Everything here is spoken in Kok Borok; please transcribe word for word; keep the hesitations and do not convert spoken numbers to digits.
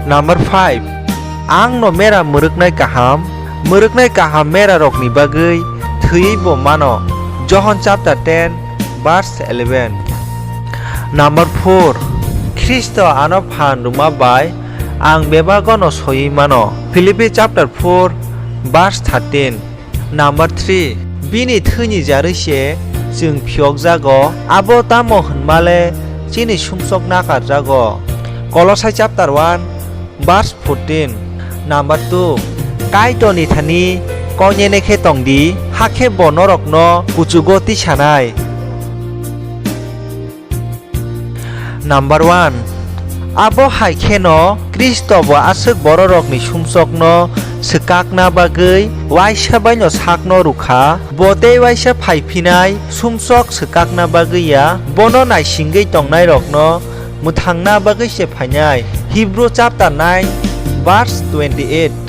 Number five, ang no mera mwrwknai kaham, mwrwknai kaham mera rokni bagwi thwiwi bo mano. Johon chapter ten, verse eleven. Number four, Khristo ano phan rwma bai ang bebago no soiwi mano. Philippi chapter four, verse thirteen. Number three, bini thwini jarwi se chwng phiyokjago, abo tamo hwnmale chini sumsok nakarjago. Kolosai chapter one, verse fourteen. Number two, Kaitorni thani koinene khe tongdi, hakhe bo norokno kuchugo tisanai. Number one, abo hai kheno Khristo bo aswk bororokni sumsokno swkakna bagwi waisa baino sakno rwkha, bo tei waisa phai phinai sumsok swkakna bagwi ya, bono naisingwi tongnairokno mwthangna bagwi se phainai. Hibru chapter nine, verse twenty-eight.